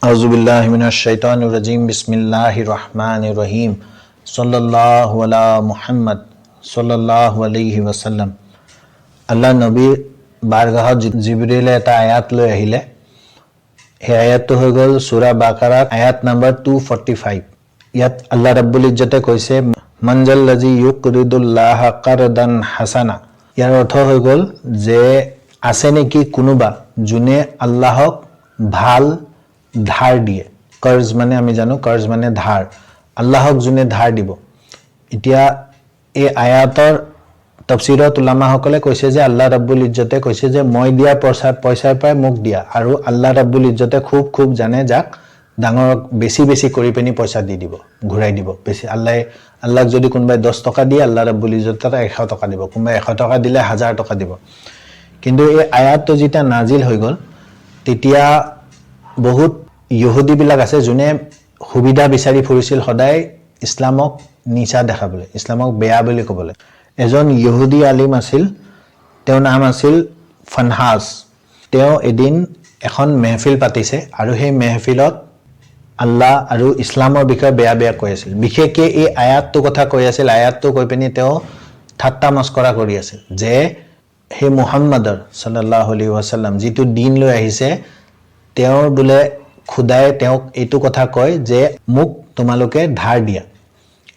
আউজুবিল্লাহিমিনাশ-শাইতানিৰ ৰাজীম। বিসমিল্লাহিৰ ৰহমানিৰ ৰহিম। সাল্লাল্লাহু আলা মুহাম্মদ সাল্লাল্লাহু আলাইহি ওয়াসাল্লাম। আল্লাহ নবীৰ বাৰগাহত জিবৰিলে এটা আয়াত লৈ আহিলে। সেই আয়াতটো হৈ গ'ল সূৰা বাকাৰাত আয়াত নাম্বাৰ 245। ইয়াত আল্লাহ ৰাব্বুল ইজ্জতে কৈছে, من ذا الذي يقرض الله قرضا حسنا। ইয়াৰ অৰ্থ হৈ গ'ল যে আছে নেকি কোনোবা যোনে আল্লাহক ভাল ধাৰ দিয়ে? কৰ্জ মানে আমি জানো, কৰ্জ মানে ধাৰ। আল্লাহক যোনে ধাৰ দিব। এতিয়া এই আয়াতৰ তফচিৰত উলামাসকলে কৈছে যে আল্লাহ ৰাব্বুল ইজ্জতে কৈছে যে মই দিয়া পইচাৰ পৰাই মোক দিয়া আৰু আল্লাহ ৰাব্বুল ইজ্জতে খুব খুব জানে, যাক ডাঙৰক বেছি বেছি কৰি পিনি পইচা দি দিব, ঘূৰাই দিব বেছি। আল্লাহক যদি কোনোবাই 10 টকা দিয়ে, আল্লাহ ৰাব্বুল ইজ্জতে তাক 100 টকা দিব। কোনোবাই 100 টকা দিলে 1000 টকা দিব। কিন্তু এই আয়াতটো যেতিয়া নাজিল হৈ গ'ল, তেতিয়া বহুত ইহুদীবিলাক আছে যোনে সুবিধা বিচাৰি ফুৰিছিল সদায় ইছলামক নিচা দেখাবলৈ, ইছলামক বেয়া বুলি ক'বলৈ। এজন ইহুদী আলিম আছিল, তেওঁৰ নাম আছিল ফানহাজ। তেওঁ এদিন এখন মেহফিল পাতিছে আৰু সেই মেহফিলত আল্লাহ আৰু ইছলামৰ বিষয়ে বেয়া বেয়া কৈ আছিল। বিশেষকৈ এই আয়াতটোৰ কথা কৈ আছিল। আয়াতটো কৈ পিনি তেওঁ ঠাট্টা মস্কৰা কৰি আছিল যে সেই মুহাম্মদৰ সাল্লাল্লাহু আলাইহি ৱাছাল্লাম যিটো দিন লৈ আহিছে, তেওঁৰ বোলে খুদাই তেওঁক এইটো কথা কয় যে মোক তোমালোকে ধাৰ দিয়া।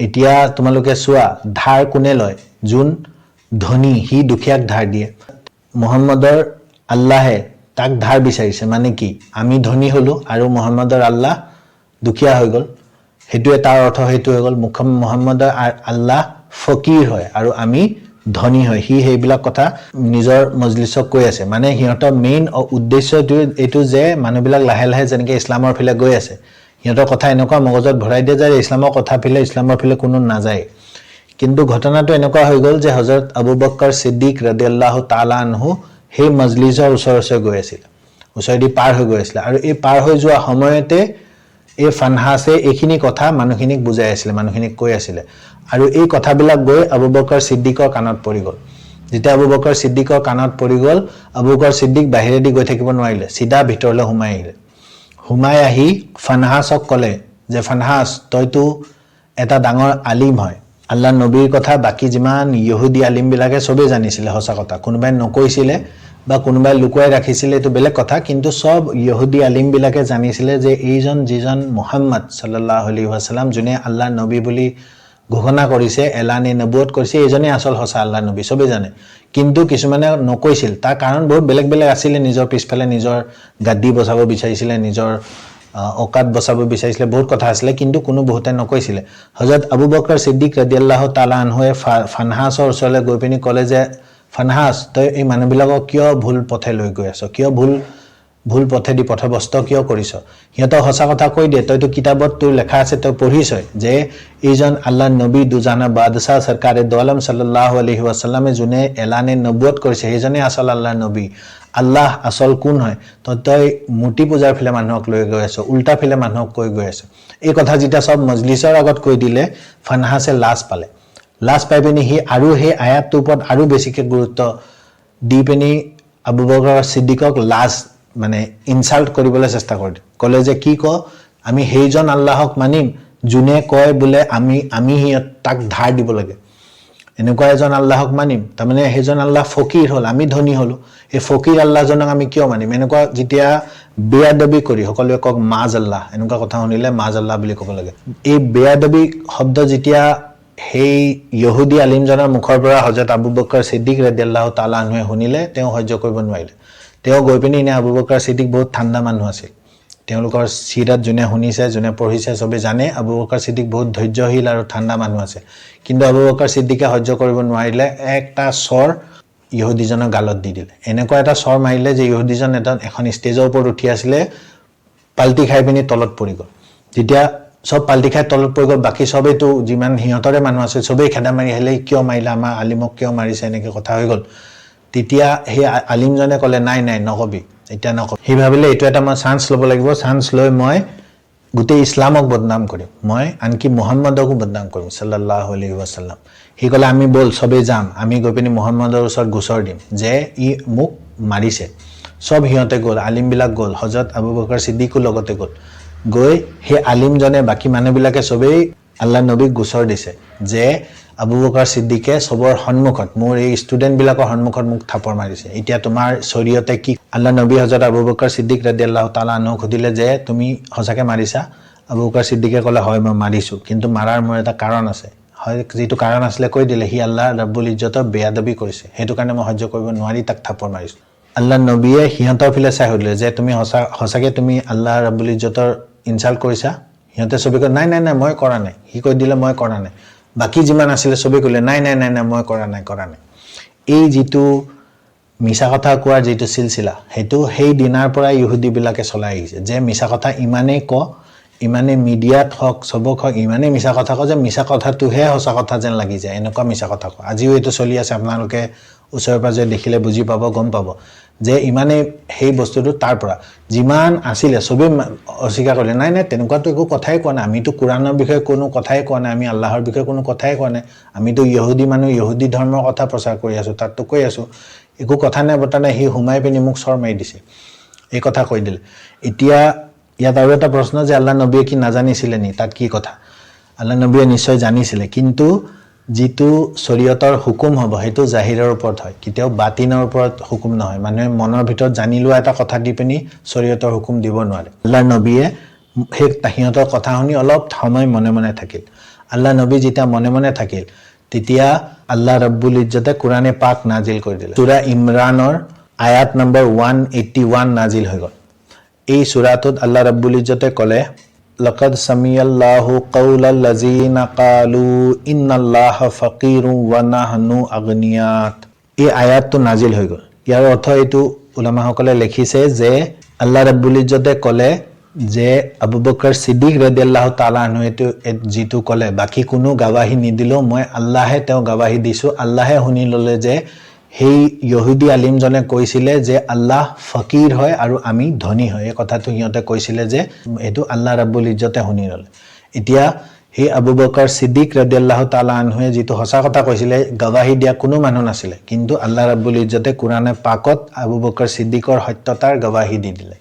এতিয়া তোমালোকে চোৱা, ধাৰ কোনে লয়? যোন ধনী, সি দুখীয়াক ধাৰ দিয়ে। মুহাম্মদৰ আল্লাহে তাক ধাৰ বিচাৰিছে, মানে কি আমি ধনী হ'লো আৰু মুহাম্মদৰ আল্লাহ দুখীয়া হৈ গ'ল। সেইটোৱে তাৰ অৰ্থ সেইটো হৈ গ'ল, মুহাম্মদৰ আল্লাহ ফকীৰ হয় আৰু আমি ধনী হয়। সি সেইবিলাক কথা নিজৰ মজলিচক কৈ আছে। মানে সিহঁতৰ মেইন উদ্দেশ্যটো এইটো যে মানুহবিলাক লাহে লাহে যেনেকৈ ইছলামৰ ফালে গৈ আছে, সিহঁতৰ কথা এনেকুৱা মগজত ভৰাই দিয়ে যে ইছলামৰ কথা ফালে, ইছলামৰ ফালে কোনো নাযায়। কিন্তু ঘটনাটো এনেকুৱা হৈ গ'ল যে হজৰত আবু বক্কৰ ছিদ্দিক ৰদিয়াল্লাহ তালা আনহু সেই মজলিছৰ ওচৰে ওচৰে গৈ আছিল, ওচৰেদি পাৰ হৈ গৈ আছিলে আৰু এই পাৰ হৈ যোৱা সময়তে এই ফানহাছে এইখিনি কথা মানুহখিনিক বুজাই আছিলে, মানুহখিনিক কৈ আছিলে আৰু এই কথাবিলাক গৈ আবু বকৰ ছিদ্দিকৰ কাণত পৰি গ'ল। যেতিয়া আবু বকৰ ছিদ্দিকৰ কাণত পৰি গ'ল, আবু বকৰ ছিদ্দিক বাহিৰেদি গৈ থাকিব নোৱাৰিলে, চিধা ভিতৰলৈ সোমাই আহিলে। সোমাই আহি ফানহাছক ক'লে যে ফানহাছ, তইতো এটা ডাঙৰ আলিম হয়। আল্লাহ নবীৰ কথা বাকী যিমান ইহুদী আলিমবিলাকে চবেই জানিছিলে। সঁচা কথা, কোনোবাই নকৈছিলে বা কোনোবাই লুকুৱাই ৰাখিছিলে, এইটো বেলেগ কথা। কিন্তু চব ইহুদী আলিমবিলাকে জানিছিলে যে এইজন যিজন মুহাম্মদ সাল্লাল্লাহু আলাইহি ৱাছাল্লাম, যোনে আল্লাহ নবী বুলি ঘোষণা কৰিছে, এলানি নবুৱত কৰিছে, এইজনেই আচল সঁচা আল্লাহ নবী। চবেই জানে, কিন্তু কিছুমানে নকৈছিল। তাৰ কাৰণ বহুত বেলেগ বেলেগ আছিলে। নিজৰ পিছফালে নিজৰ গাদ্দি বচাব বিচাৰিছিলে, নিজৰ অকাত বচাব বিচাৰিছিলে, বহুত কথা আছিলে, কিন্তু কোনো বহুতে নকৈছিলে। হজৰত আবু বকৰ ছিদ্দিক ৰদিয়াল্লাহ তালা আনহুৱে ফানহাছৰ ওচৰলৈ গৈ পিনি ক'লে যে ফানহাছ, তই এই মানুহবিলাকক কিয় ভুল পথে লৈ গৈ আছ? কিয় ভুল ভুল পথেদি পথভ্ৰষ্ট কিয় কৰিছ? সিহঁতক সঁচা কথা কৈ দিয়ে। তইতো কিতাপত তোৰ লেখা আছে, তই পঢ়িছই যে এইজন আল্লাহ নবী, দুজাহানৰ বাদশাহ চৰকাৰে দো আলম সাল্লাল্লাহু আলাইহি ৱাছাল্লামে যোনে এলানে নবুৱত কৰিছে, সেইজনেই আচল আল্লাহ নবী। আল্লাহ আচল কোন হয়? তই মূৰ্তি পূজাৰ ফালে মানুহক লৈ গৈ আছ, উল্টা ফালে মানুহক কৈ গৈ আছ। এই কথা যেতিয়া চব মজলিছৰ আগত কৈ দিলে, ফানহাছে লাজ পালে। লাজ পাই পিনি সি আৰু সেই আয়াতটোৰ ওপৰত আৰু বেছিকৈ গুৰুত্ব দি পিনি আবু বকৰ ছিদ্দিকক লাজ মানে ইনচাল্ট কৰিবলৈ চেষ্টা কৰিলে। ক'লে যে কি ক, আমি সেইজন আল্লাহক মানিম যোনে কয় বোলে আমি সিহঁত তাক ধাৰ দিব লাগে? এনেকুৱা এজন আল্লাহক মানিম? তাৰমানে সেইজন আল্লাহ ফকীৰ হ'ল, আমি ধনী হ'লোঁ। এই ফকীৰ আল্লাহজনক আমি কিয় মানিম? এনেকুৱা যেতিয়া বেয়াদবি কৰি, সকলোৱে কওক মাজ আল্লাহ, এনেকুৱা কথা শুনিলে মাজ আল্লাহ বুলি ক'ব লাগে। এই বেয়াদবি শব্দ যেতিয়া সেই ইহুদী আলিমজনৰ মুখৰ পৰা হজৰত আবু বকৰ ছিদ্দিক ৰদিয়াল্লাহ তালা আনহুৱে শুনিলে, তেওঁ সহ্য কৰিব নোৱাৰিলে। তেওঁ গৈ পিনি, এনে আবু বকৰ ছিদ্দিক বহুত ঠাণ্ডা মানুহ আছিল। তেওঁলোকৰ চিৰাত যোনে শুনিছে, যোনে পঢ়িছে, চবেই জানে আবু বকৰ ছিদ্দিক বহুত ধৈৰ্যশীল আৰু ঠাণ্ডা মানুহ আছিল। কিন্তু আবু বকৰ ছিদ্দিকে সহ্য কৰিব নোৱাৰিলে, একটা চৰ ইহুদীজনৰ গালত দি দিলে। এনেকুৱা এটা চৰ মাৰিলে যে ইহুদীজন এখন ষ্টেজৰ ওপৰত উঠি আছিলে, পাল্টি খাই পিনি তলত পৰি গ'ল। যেতিয়া চব পাল্টি খাই তলত পৰি গ'ল, বাকী চবেইতো যিমান সিহঁতৰে মানুহ আছিল, চবেই খেদা মাৰি আহিলে, কিয় মাৰিলে আমাৰ আলিমক, কিয় মাৰিছে, এনেকৈ কথা হৈ গ'ল। তেতিয়া সেই আলিমজনে ক'লে, নাই নাই, নকবি, এতিয়া নকবি। সি ভাবিলে এইটো এটা মই চান্স ল'ব লাগিব, চান্স লৈ মই গোটেই ইছলামক বদনাম কৰিম, মই আনকি মুহাম্মদকো বদনাম কৰিম সাল্লাল্লাহু আলাইহি ৱাছাল্লাম। সি ক'লে, আমি ব'ল চবেই যাম, আমি গৈ পিনি মুহাম্মদৰ ওচৰত গোচৰ দিম যে ই মোক মাৰিছে। চব সিহঁতে গ'ল, আলিমবিলাক গ'ল, হজৰত আবু বকৰ ছিদ্দিকো লগতে গ'ল। গৈ সেই আলিমজনে, বাকী মানুহবিলাকে চবেই আল্লাহ নবীক গোচৰ দিছে যে আবু বকৰ ছিদ্দিকে চবৰ সন্মুখত, মোৰ এই ষ্টুডেণ্টবিলাকৰ সন্মুখত মোক থাপৰ মাৰিছে, এতিয়া তোমাৰ শৰীয়তে কি? আল্লাহ নবী হজৰত আবু বকৰ ছিদ্দিক ৰাদি আল্লাহ তালা আনহুক সুধিলে যে তুমি সঁচাকৈ মাৰিছা? আবু বকৰ ছিদ্দিকে ক'লে, হয়, মই মাৰিছোঁ, কিন্তু মাৰাৰ মোৰ এটা কাৰণ আছে। হয়, যিটো কাৰণ আছিলে কৈ দিলে, সি আল্লাহ ৰব্বুল ইজ্জতৰ বেয়াদবি কৰিছে, সেইটো কাৰণে মই সহ্য কৰিব নোৱাৰি তাক থাপৰ মাৰিছোঁ। আল্লাহ নবীয়ে সিহঁতৰ ফালে চাই সুধিলে যে তুমি সঁচাকৈ তুমি আল্লাহ ৰব্বুল ইজ্জতৰ ইনচাল্ট কৰিছা? সিহঁতে চবেই কয়, নাই নাই নাই, মই কৰা নাই। সি কৈ দিলে, মই কৰা নাই। বাকী যিমান আছিলে চবেই ক'লে, নাই নাই নাই নাই, মই কৰা নাই, কৰা নাই। এই যিটো মিছা কথা কোৱাৰ যিটো চিলচিলা, সেইটো সেই দিনাৰ পৰাই ইহুদীবিলাকে চলাই আহিছে যে মিছা কথা ইমানেই ক, ইমানেই মিডিয়াত হওক, চবক হওক, ইমানেই মিছা কথা কয় যে মিছা কথাটোহে সঁচা কথা যেন লাগি যায়, এনেকুৱা মিছা কথা কয়। আজিও এইটো চলি আছে, আপোনালোকে ওচৰে পাজৰে দেখিলে বুজি পাব, গম পাব যে ইমানেই সেই বস্তুটো। তাৰ পৰা যিমান আছিলে চবেই অস্বীকাৰ কৰিলে, নাই নাই, তেনেকুৱাতো একো কথাই কোৱা নাই, আমিতো কোৰাণৰ বিষয়ে কোনো কথাই কোৱা নাই, আমি আল্লাহৰ বিষয়ে কোনো কথাই কোৱা নাই, আমিতো ইহুদী মানুহ, ইহুদী ধৰ্মৰ কথা প্ৰচাৰ কৰি আছোঁ, তাততো কৈ আছোঁ, একো কথা নাই বতৰা নাই, সি সোমাই পিনি মোক চৰ মাৰি দিছে, এই কথা কৈ দিলে। এতিয়া ইয়াত আৰু এটা প্ৰশ্ন যে আল্লাহ নবীয়ে কি নাজানিছিলে নি তাত কি কথা? আল্লাহ নবীয়ে নিশ্চয় জানিছিলে, কিন্তু যিটো শৰীয়তৰ হুকুম হ'ব সেইটো জাহিৰৰ ওপৰত হয়, কেতিয়াও বাতিনৰ ওপৰত হুকুম নহয়। মানুহে মনৰ ভিতৰত জানি লোৱা এটা কথা দি পিনি শৰীয়তৰ হুকুম দিব নোৱাৰে। আল্লাহ নবীয়ে সেই সিহঁতৰ কথা শুনি অলপ সময় মনে মনে থাকিল। আল্লাহ নবী যেতিয়া মনে মনে থাকিল, তেতিয়া আল্লাহ ৰব্বুল ইজ্জতে কোৰাণে পাক নাজিল কৰি দিলে। চূৰা ইমৰানৰ আয়াত নম্বৰ 181 নাজিল হৈ গ'ল। এই চূৰাটোত আল্লাহ ৰব্বুল ইজ্জতে ক'লে, لقد سمع الله قول الذين قالوا إن الله فقير ونحن أغنياء। এই আয়াতটো নাজিল হৈ গ'ল। ইয়াৰ অৰ্থ এইটো উলামাসকলে লিখিছে যে আল্লাহ ৰব্বুল ইজ্জতে ক'লে যে আবু বকৰ ছিদ্দিক ৰদিয়াল্লাহ তালা আনহু এইটো যিটো ক'লে, বাকী কোনো গাৱাহী নিদিলেও মই আল্লাহে তেওঁ গাৱাহী দিছোঁ, আল্লাহে শুনি ল'লে যে সেই ইহুদী আলিমজনে কৈছিলে যে আল্লাহ ফকীৰ হয় আৰু আমি ধনী হয়। এই কথাটো সিহঁতে কৈছিলে যে এইটো আল্লাহ ৰাব্বুল ইজ্জতে শুনি ল'লে। এতিয়া সেই আবু বকৰ ছিদ্দিক ৰদিয়াল্লাহ তালা আনহুৱে যিটো সঁচা কথা কৈছিলে, গাৱাহী দিয়া কোনো মানুহ নাছিলে, কিন্তু আল্লাহ ৰাব্বুল ইজ্জতে কোৰাণে পাকত আবু বকৰ ছিদ্দিকৰ সত্যতাৰ গাৱাহী দি দিলে।